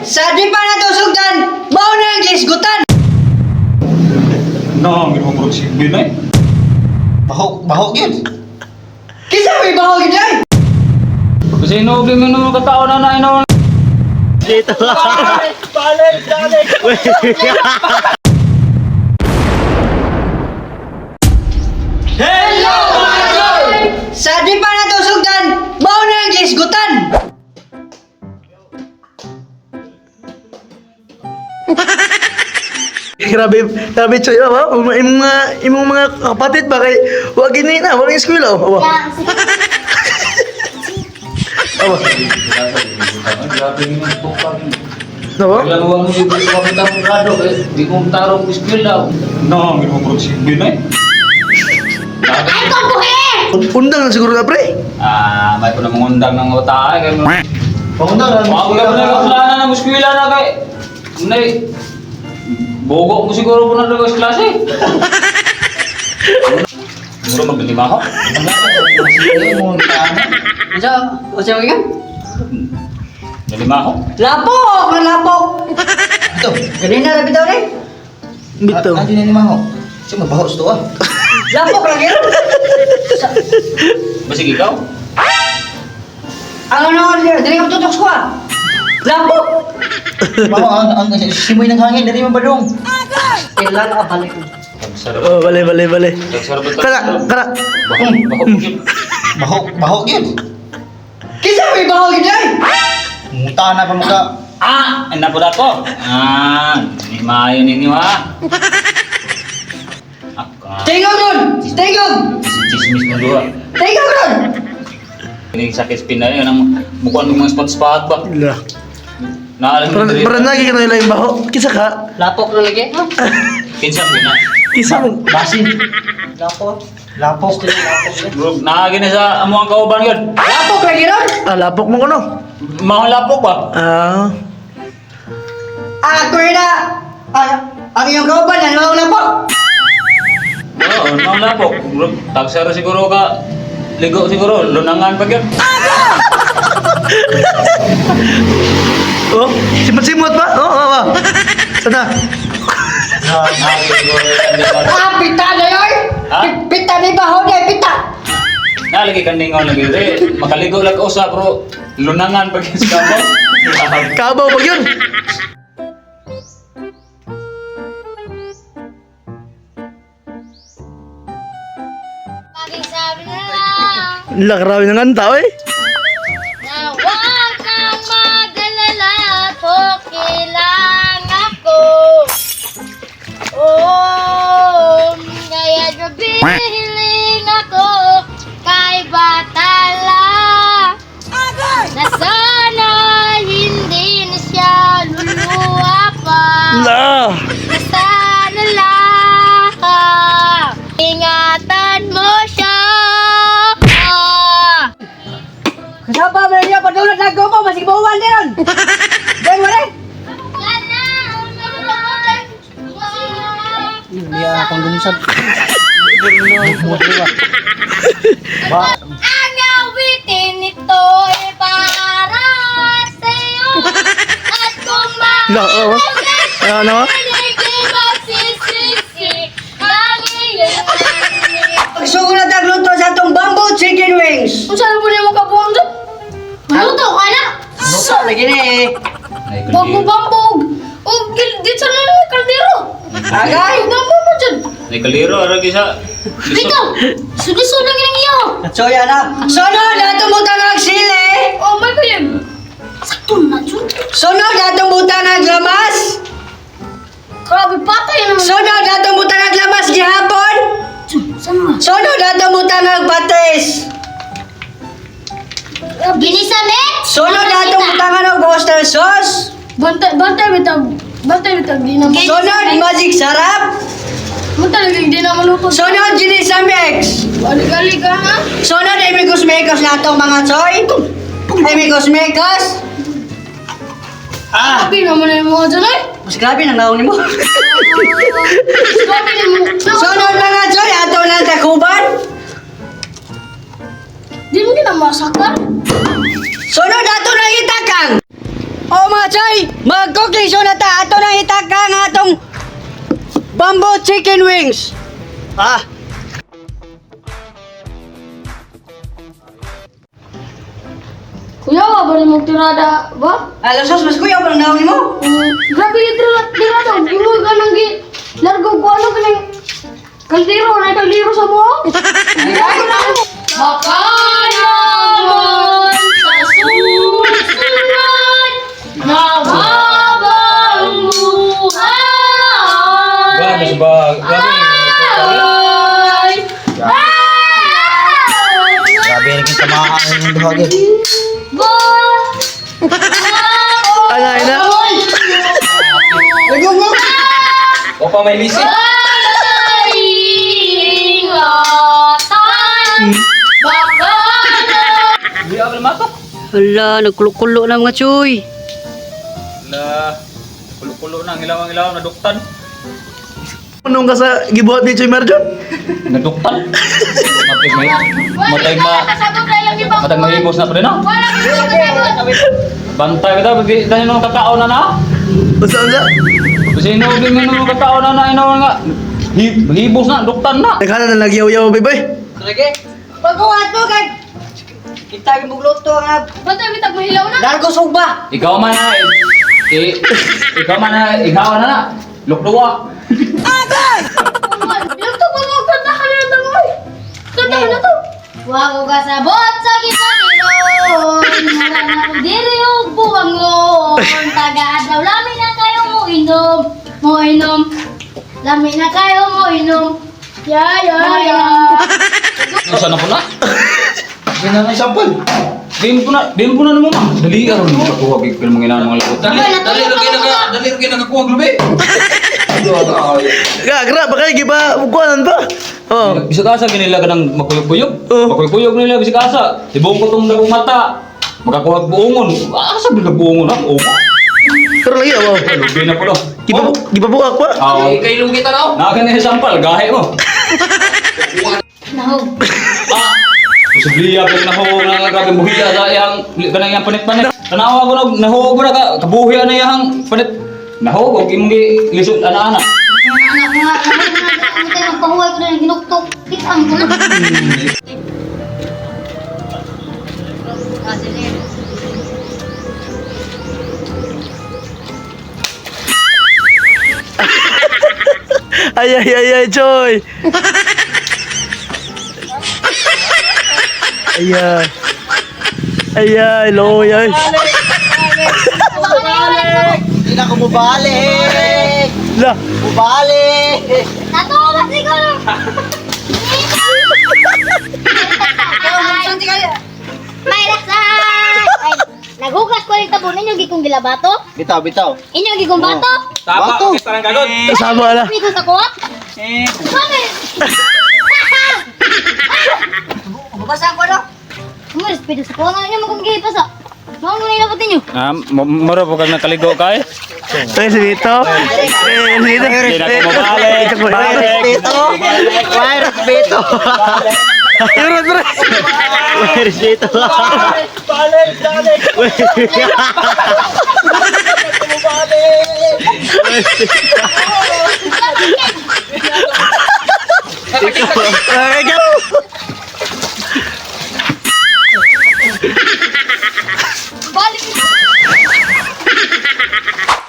Sa di pa na to sugdan, mao na ang gisgutan. No, ang ginoo murag silbi na eh. Baho, baho gyud. Kinsa may baho gid ay? Kasi inuubi mo naman katao na na ino. Dito. Hello mga tol! Sa di pa na to sugdan, mao na ang gisgutan. Grabe, grabe choy ah, wa. Imong mga kapatid ba kay wa gini na, wala yung eskwela oh. Awa. Awa. Grabe yung tukang. Awa. Kailan mo mo dito ko kita mong grado eh. Di ko tarong eskwela. No, ang ginoo murag silbi na eh. Ay, ko buhi! Undang na siguro na pre. Ah, may ko na mangundang ng uta ay kay mo. Pangundang lang. Wa ko na plana na eskwela na kay. Nay. Bogo mo siguro po na sa klase. Muro maglima ko. Unsa? Unsa man kan? Nalima ko. Lapok, nga lapok. Ito. Ganina ra bitaw ni. Bitaw. Ah, di na ni maho. Siya mabaho sa tuwa. Lapok ra gyud. Basig ikaw. Ang ano dili ka tutok ko ah. Lapok. Maho ang simoy ng hangin diri man balong. Kailan ka balik. Sarap. Oh, bale bale bale. Sarap. Kara, kara. Baho, baho. Baho, baho gyud. Kinsa may baho gid ay? Muta na pa muka. Ah, napula ko. Ah, ni maayo ninyo ha. Ah, Tingog ron! Tingog! chismis mo duha. Tingog ron! Kining sakit spin na yun, ang mukha ng mga spot-spot ba? La. Naalam mo Parang diri. parang lagi ka na yung baho. Kisa ka? Lapok ra lagi. Kinsa mo na. Kisa mo. Basin. Lapok. Lapok. Bro, naagi na sa amuang kauban yun. Lapok lagi ron! Ah, lapok mo kuno. Mahulapok ba? Ah. Ang ako na ang iyong kauban ano ang lapok? Oo, mahulapok. Bro, tagsara siguro ka. Ligo siguro, lunangan pa yun. Oh, simot-simot ba? Oh, oh, oh. Sana. Naagi siguro. Ah, pita na yun! Ha? Pita ni baho niya, pita! Nalagi kandingaw lagi re. Makaligo lag usa bro. Lunangan pa yun sa kabaw. Kabaw pag yun. Laging sabi na lang La, grabe ng kanta, oy. na huwag kang mag-alala at okay lang ako. Oh, kaya gabi hiling ako kay Batala. Na sana hindi na siya luluwa pa. La. Na sana lang ingatan mo siya. Kasama ba niya padulot na ko mo, masig bawal ni ron! Dan wala! Hindi akong lumusad. Ang awitin nito ay para sa'yo. At kung La, oh. maaaring Ano? hindi magsisisi ang iyong Pagsugo na tagluto sa atong bamboo chicken wings! Kung saan po niya makabuang doon? Maluto ka na! Luto lagi ni eh! Bambu-bambog! O, dito na lang may kaldero! Agay! Dambo mo dyan! May kaliro, arag isa. Dito! Sugi-sugi lang iyo! Soya na! Sunod atong butang ang sili! Oh my God! Sakto na dyan! Sunod atong butang ang lamas! Grabe, patay naman! Sunod atong butang ang lamas gihapon! Saan na? Sunod atong butang ang patis! Ginisa, Mex! Sunod atong butang ang oyster sauce! Bantay, bantay, bitag. Bantay, bitag. Di na Sunod magic sarap! Bantay, lagi di na maluto. Sunod ginisa mix! Alig-alig ka, ha? Sunod amigos mekos na atong mga choy! Amigos mekos! Ah! Grabe naman na yung mga dyan, ay! Mas grabe nang naon nimo. Grabe na mo. Sunod mga choy ato nang takuban! Di mo kinamasakar. Sunod ato nang itakang! O mga choy, mag-cooking show na ta. Ato nang itaka nga atong bamboo chicken wings. Ah. Kuya, wa ba mong tirada ba? Alam sos, mas kuya parang naon mo. Grabe yung tirada. Imo ka nang gi largo ko ano kanang kaldero na kaldero sa mo. Grabe na. Baka naman sa susunod na habang buhay. Grabe sa ba? Grabe. Ay! Ay! Grabe naging tamaan yung duha gyud. Ba? Ana, ina. Nagungong. O pa may lisik. Ingatan baka Di ako lumatok. Hala, nagkulo-kulo na mga choy. La, kulo-kulo na, ang ilaw-ilaw, naduktan. Anong ka sa gibuhat ni Choy Marjon? Naduktan. Matay may, matay ma, Kasabot na lang yung matay mahibos na pa rin ah. Wala kang kasabot. Bantay kita, pag dahil nung kakao na na. Unsa unsa? Kasi inuubin nga nung kakao na na, inaw nga. Hibos na, duktan na. Naghala na nagyaw-yaw bay. Lagi. Pagkuhat mo kay kita yung bugluto nga. Bantay bitag mahilaw na. Largo sugba. Ikaw man na, eh, ikaw man na, ikaw na na. Lukluwa. Yung to pa mo kanta ka na to oy. Kanta ka na to. Wa ko kasabot sa gisaniron. Wala na ko diri og buwangon. Taga adlaw lami na kayo mo inom. Mo inom. Lami na kayo mo inom. Ya ya ya. Usa na po na. Hindi na may sampol. Di mo po na naman ma. Dali aron mo kakuha gid ko mga ilan mga lakot. Dali, Dali ra kay naka, dali ra kay nakakuha lubi. Ga, grabe kay giba kuanan pa. Oh. Bisag asa ginila ka ng makuyog-kuyog. Oh. Makuyog-kuyog nila bisag asa. Tibong ko tong dagong mata. Makakuha og buongon. Asa ba buongon ang umo? Pero lagi oh. Lubi na po do. Giba gibabuak pa. Ah, Kay lugi tanaw. Naa ka sampal gahe mo. Nahog. Ah. Posibliya pa nahuog na nga grabe buhiya sa iyang kanang iyang panit-panit. Tanawa ko nag nahuog ko na ka kabuhiya na iyang panit. Nahuog og imong gi lisod ana-ana. Mga anak mga anak mga anak tayo magpahuway ko na ng ginuktok. Kitang ko na. Ah, sige. Ay ay ay ay Choy. Ay ay. Ay ay loy ay. Hindi na ako mubalik. La. Mubalik. Natuwa siguro. Santi kaya. May laksan! Ay, naghugas ko rin tabo ninyo gikong gilabato. Bitaw, bitaw. Inyo gikong bato. Bato. Kasama na. Dito sa kuwat. Mami! Basa ko no. Umaris, sa kuwat. Ano nyo magkong gipasa? Mga nung nilabot ninyo. Ah, mura po kag nakaligo kay. Ay, si Vito. Eh, si Vito. Hindi na ko mabalik. May respeto. May respeto. Pero, pero. May respeto. Ay, ikaw. Balik!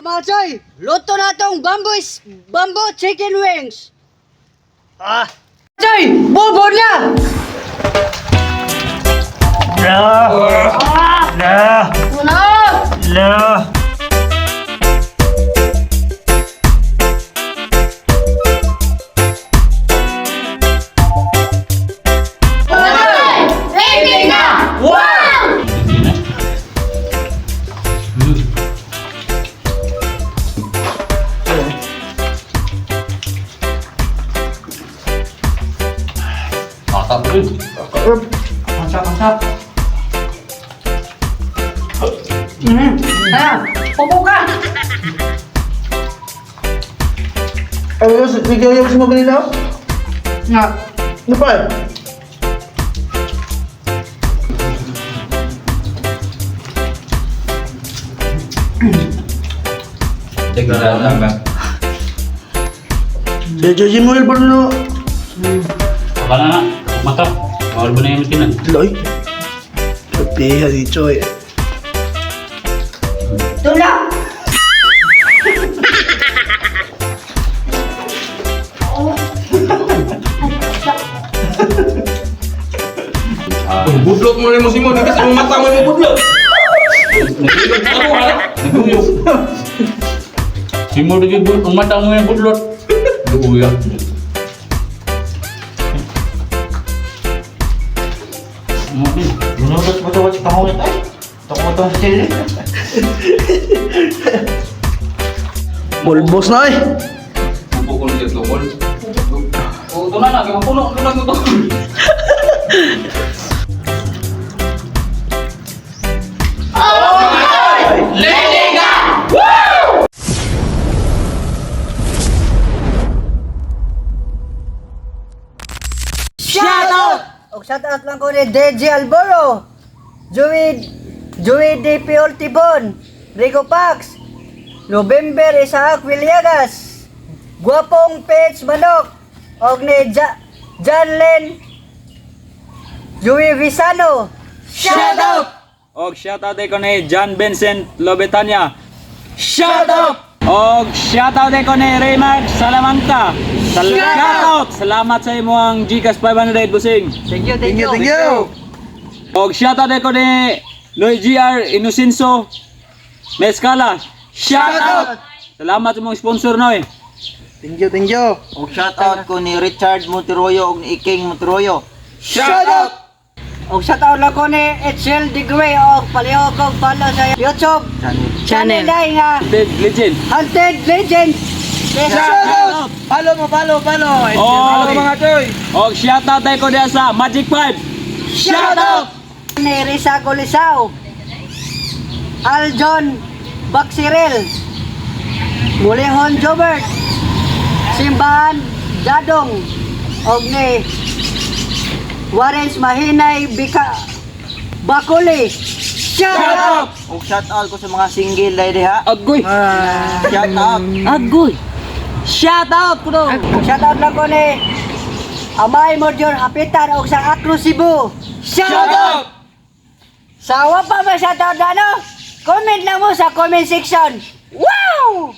Mga choy, luto na tong bamboo bamboo chicken wings. Ah. Choy, bubod na. La. La. Una. La. Ready na! Wow! Asa po rin. Ah, pupo ka. Ay, nagyayaw sa mga kanina? Nga. Ano pa eh? Tignan lang ba? Si Josie mo ba no? Baka na na. Mata. Bawal ba na yung tinan? Loy. Kapiha si Choy. Tula! Budlot mo rin mo si Mo, di kasi mong mata mo yung budlot. Naguyog na ako ha. Naguyog. Si mo rin yung ang mata mo yung budlot. Luya. Ginulot mo to sa pangungit ay. Toko tong sili. Bulbos na eh. Upo ko siya tungkol. Oh, ito na na. Puno. Ito na ito. Shout out! Og shout out lang ko ni DJ Alboro, Joey, Joey D. P. Oltibon, Rico Pax, November Isaac Villegas, Guwapong Page Manok, og ni John Len Joey Visano. Shout out! Og shout out ko ni John Vincent Lobetanya. Shout out! Og shout out ko ni Raymart Salamanca. Shout out! Salamat sa imong GCash 500 busing. Thank you, thank Thank you, you. thank you. Og shout out ko ni Noy GR Inocenso Mezcala. Shout out! Salamat sa imong sponsor Noy. Thank you, thank you. Og shout out ko ni Richard Monteroyo og ni Iking Monteroyo. Shout out! Og shout out lang ko ni Etchel Digwe og palihog og follow sa YouTube channel dai nga Dead Legend. Hunted Legends. Shout out! Follow mo, follow, follow. Og mga choy. Og shout out ko diha sa Magic 5. Shout out! Ni Risa Colisao, Aljon Baksirel, Mulihon Jobert, Simbahan Jadong, og ni Warren Mahinay Bika Bakuli. Shout out! Og shout out ko sa mga single dai diha. Agoy. Shout out. Agoy. Shout out kuno. Shout out lang ko ni Amay Mordion Hapitan og sa Akro Cebu. Shout out! Sa wa pa ba shout out na no? Comment lang mo sa comment section. Wow!